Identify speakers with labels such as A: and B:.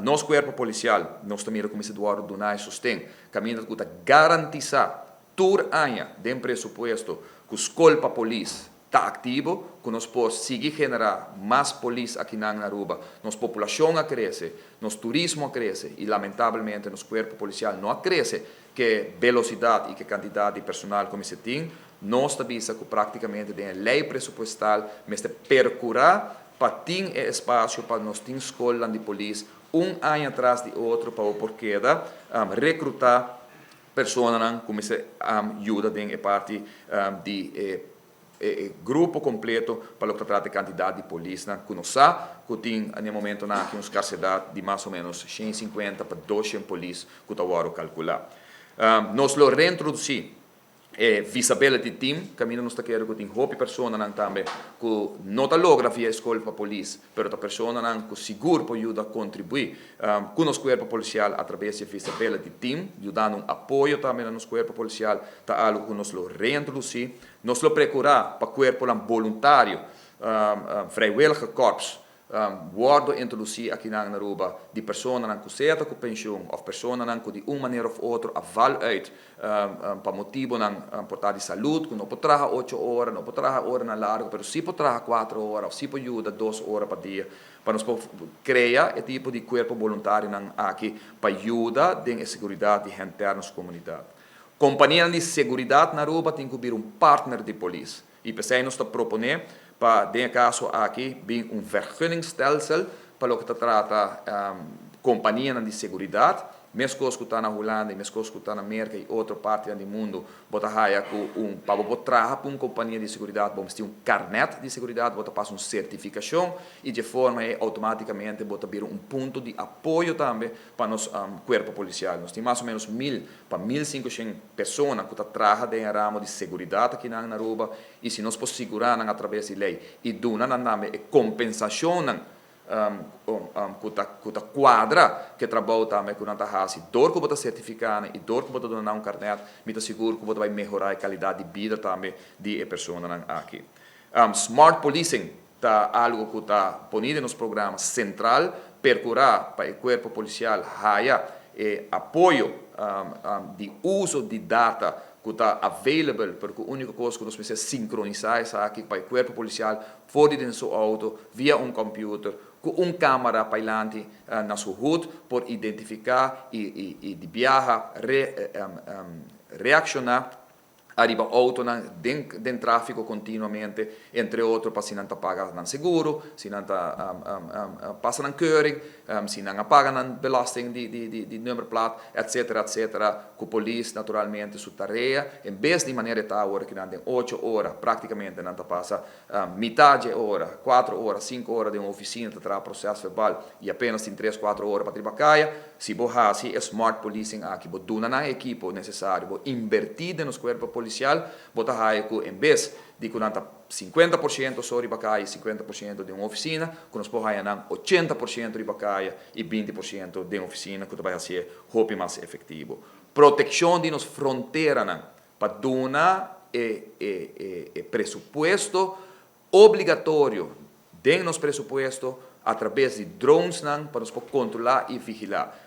A: Nos cuerpo policial, nos tambe a cuminsa duna sosten, caminda cu ta garantisa tur aña den presupuesto cu scol pa polis ta activo, cu nos por sigui genera mas polis aki na Aruba. Nos poblacion a crece, nos turismo a crece y lamentablemente nos cuerpo policial no a crece cu velocidad y cu cantidad di personal cu mester tin. Nos ta bisa cu practicamente den ley presupuestal mester percura pa tin espacio pa nos tin scol di polis un aña tras di otro pa por keda recruta personanan cu mester yuda den e parti di grupo completo pa loke ta trata cantidad di polisnan cu nos sa cu tin na e momentonan aki un scarcedad di mas o menos 150 pa 200 polis cu ta calcula. Nos lo reintroduci visibility team, caminda nos ta kere cu tin hopi personanan tambe cu no ta logra via scol pa polis, pero ta personanan cu sigur por yuda contribui cu nos cuerpo policial a traves di visibility team, yudando un apoyo tambe na nos cuerpo policial, ta algo cu nos lo reintroduci. Nos lo percura pa cuerpo voluntario, vrijwillige korps, wordo introduci aki na Aruba di personanan cu sea cu pensioen of personanan cu di un manera of otro a val uit pa motibonan por ta di salud, cu no por traha 8 ora, no por traha oranan largo, pero si por traha 4 ora, of si por yuda 2 ora pa dia, pa nos crea e tipo di cuerpo voluntarionan aki pa yuda den seguridad di henter nos comunidad. Compania di seguridad na Aruba tin cu bira un partner di polis. Y pesey nos ta propone pa, den caso aki, bin un vergunningstelsel pa loke ta trata compania di seguridad, mescos cu ta na Hulanda, mescos cu ta na Merca y otro parti di mundo. Bo ta haya cu pa bo traha pa un compania di seguridad, bo tin un carnet di seguridad, bo ta pasa un certificacion y di forma ey automaticamente bo ta bira un punto di apoyo tambe pa nos cuerpo policial. Nos tin mas o menos 1000 pa 1500 persona cu ta traha den ramo di seguridad aki na Aruba y si nos por sigura a traves di ley y duna nan e compensacion cu ta cuadra cu e trabou tambe cu nan ta hasi, dor cu bo ta certifica y dor cu bo ta duna un carnet, mi ta sigur cu bo ta bay mehora e calidad di bida tambe di e personanan aki. Smart policing ta algo cu ta poni den nos programa central, percura pa e cuerpo policial haya e apoyo di uso di data cu ta available, pasobra e unico cos cu nos mester sincronisa esaki pa e cuerpo policial for di su auto via un computer cu un camera padilanti na su hood por identifica y di biaha reacciona ariba autonan den trafico continuamente, entre otro, pa si nan ta paga nan seguro, si nan ta pasa nan keuring, si nan paga nan belasting di nummerplaat, etc., etc. Cu polis, naturalmente, su tarea, en bes di manera ta awor cu nan den 8 ora, practicamente nan ta pasa mitar di ora, 4 ora, 5 ora den un oficina ta traha proces verbal y apenas tin 3, 4 ora pa riba caya. Si bo hasi smart policing aki, bo duna nan ekipo necesario, bo inverti den nos cuerpo policial, bo ta haya cu en bes di cu nan ta 50% so riba caya y 50% den un oficina, cu nos por haya nan 80% riba caya y 20% den oficina, cu ta bay ser hopi mas efectivo. Proteccion di nos fronteranan, pa duna e presupuesto obligatorio den nos presupuesto a traves di drones nan pa nos controla y vigila.